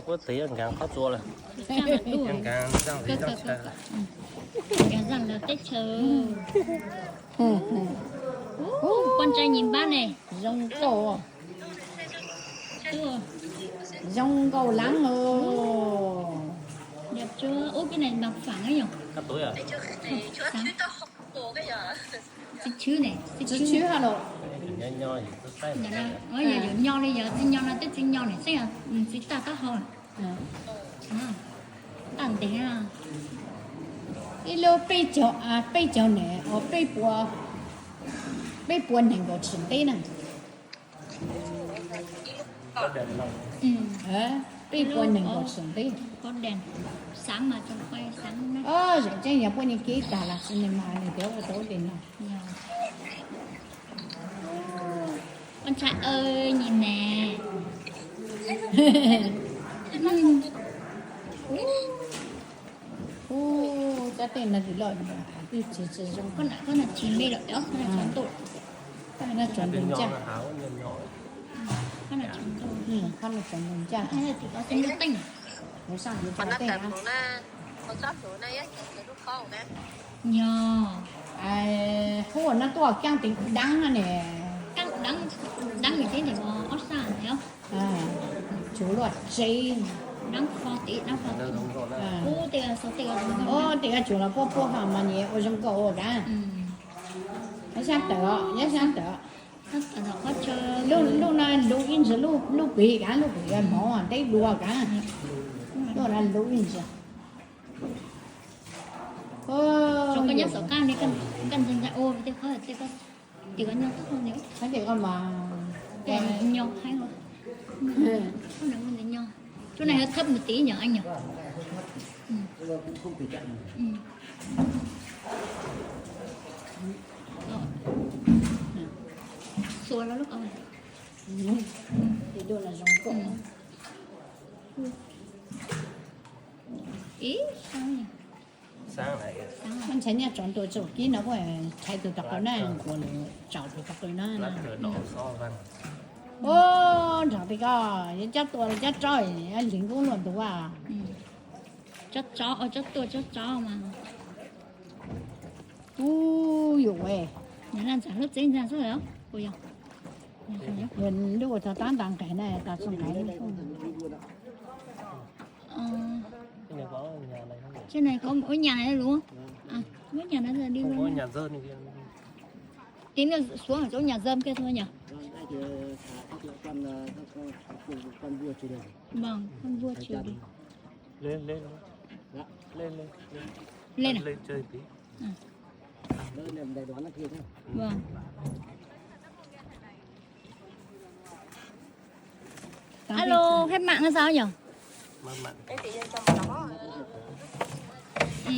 Ua txiv nkaas qhob txua lawm. Nkaas zaj lawv teb chaws. Con trai nhìn bác này. Zoo nkauj. Zoo nkauj lắm. Ub, cái này bằng phẳng ấy nhỉ? Txiv tshwb này, txiv tshwb ha los. Yog yuav nyo li yog txiv nyo no, twb txiv nyo ne, xeeb txiv tag taub hau. Tag ntev. Ib lub peb caug, peb caug ne, peb puas, peb puas nees nkaum tshim teb na. Peb puas nees nkaum tshim teb. Zaum tseeb yog poj niam kev tag los sis nws mas nws tias ua tau ua li no. Con trai ơi, nhìn nè. Ub, cov tej no twb loj, twb tsis tsis zoo. Con này, con này chín mươi rồi đó, con này tròn độ. Con này tròn độ ncaj. Con này tròn độ. Con này tròn độ ncaj. Hay là chỉ có cái nước tinh à? Ua sab yuav cov tej na. Nyo. Hub no tuaj kaab tim dab no ne. Kaab dab, dab nws teb ntawm ob sab thiab. Tsuv luaj tsev. Dab fo tim, dab fo tim. Ub, tej tsuv los puab puab ho mas nyias ua zoo nkauj ua kav. Nyob sab tawm, nyob sab tawm. Lub no luv ib ntsis, lub pig kav, lub pig mov teb dua kav. Lub no luv ib ntsis. Koj nyob saum qab li, koj ntsia ntsia ua tej qhov tias koj nyob tau nyob, nyob, chỗ này hơi thấp một tí nhỉ anh nhỉ? Xua lub, lub. Ntshai nyob tsaus ntuj tsaus kib no kuj tshai tus tog qw na, kuv tsaus tus tog qw na. Ub, nrog peb koj yuav cob tua los cob tsob, hliv nkub luaj ntuv. Cob tsob, cob tua cob tsob mas. Ub, yuav ua, nyob ntxawm lub tsev ntxawm xwb os. Lub ua tau tab ntas nqes na, tas txog nqes. Trên này có một ngôi nhà này đúng không? À, ngôi nhà đó giờ đi luôn. Tí nữa xuống ở chỗ nhà dân kia thôi nhỉ? Vâng, con vua trừ đi. Lên, lên, lên. Lên à? Lên, lên, lên chơi tí. Vâng. Alo, hết mạng hay sao nhỉ? Mất mạng. Ừ.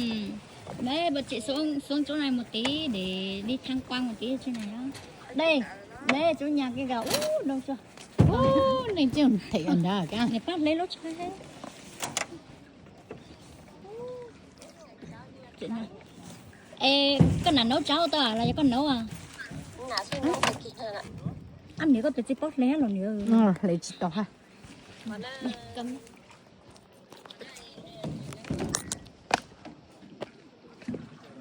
Đấy, bọn chị xuống, xuống chỗ này một tí để đi tham quan một tí trên này đó. Đây, đấy, chỗ nhà kia kìa. Ú, đâu chưa? Ú, này chứ thể ở đó cả. Để phát lấy lốt cho hết. Ê, koj nam nấu cháo tao à, là do koj nấu à? Ab, niam koj twb tsis paub hle los niam. Hle tsis tau ha.